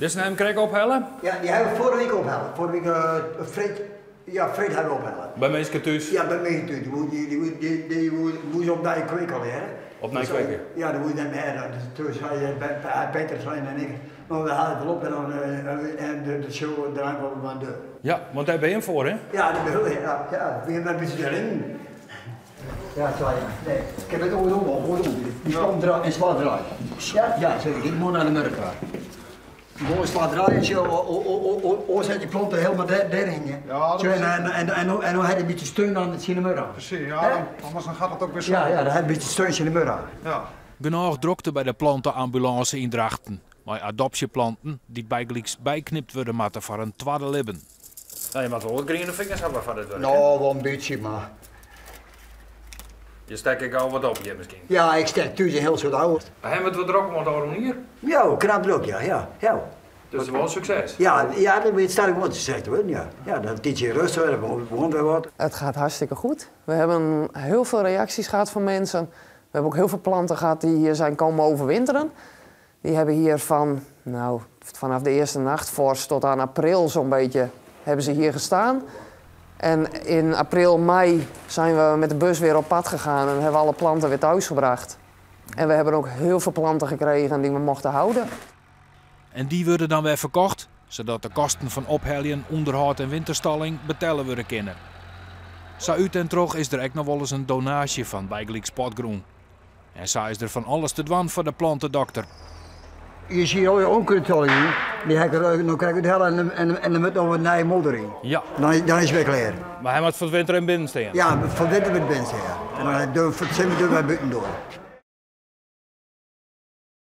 Dizze ha jim krekt ophelle? Ja, dy hawwe we foarige wike ophelle. Foarige wike freed, ja, freed hawwe we ophelle. By minsken thús? Ja, by minsken thús. Dy, dy, dy woe se opnij kweke allegearre. Opnij kweke? Ja, dy woe se net mear. Dus toen sei Peter sein en ik, no we helje it wol op en dan en de show draaien we mar deur. Ja, want dêr binne jim foar, hè? Ja, dêr binne we, ja, ja. We binne in bytsje deryn. Ja, sa ja. Nee, ik heb het oerom, oerom. Die komt en slaat draaien. Ja, ja, zeker. Die moet naar de murk. Moai slaat draaien, zo, oars hat die planten helemaal dêr hingje. Ja, Zo, en dan hat in bytsje steun oan it tsjin de muur oan. Precies, ja, anders dan gaat het ook weer zo. Ja, dan hat in bytsje steun tsjin de muur oan. Ja. Genôch drokte by de planteambulânse yn Drachten. Mei adopsjeplanten dy't bygelyks byknipt wurde moatte foar in twadde libben. No, je moatte wol wat griene fingers hawwe foar dit wurk. No, wol in bytsje, mar. Je stekke gau wat op hjir miskien? Ja, ik stek thús in hiel soad ôf. Hawwe we it wat drok oan it ôfrûne jier? Ja, knap drok, ja. Dus it is wol in sukses? Ja, dat wurdt stadich wol in sukses te wurden, ja. Ja, dan tydsje rêstich, dan begjint wer wat. Het gaat hartstikke goed. We hebben heel veel reacties gehad van mensen. We hebben ook heel veel planten gehad die hier zijn komen overwinteren. Die hebben hier van, nou, vanaf de eerste nachtvorst tot aan april zo'n beetje, hebben ze hier gestaan. En in april, mei zijn we met de bus weer op pad gegaan en hebben we alle planten weer thuisgebracht. En we hebben ook heel veel planten gekregen die we mochten houden. En dy wurde dan wer ferkocht, sadat de kosten fan opheljen, ûnderhâld en winterstalling betelle wurde kinne. Sa út en troch is der ek noch wolris in donaasje fan bygelyks potgrûn. En sa is der fan alles te dwaan foar de plantedokter. Je ziet al je onkruid hier. Die heb ik er nog krekt uithelle en er moet nog wat nije modder yn. Ja. Dan is it wer klear. Mar hy moat foar it winter even binnen stean? Ja, foar it winter moat binnen stean, ja. En dan foar it simmer dogge wy bûten doar.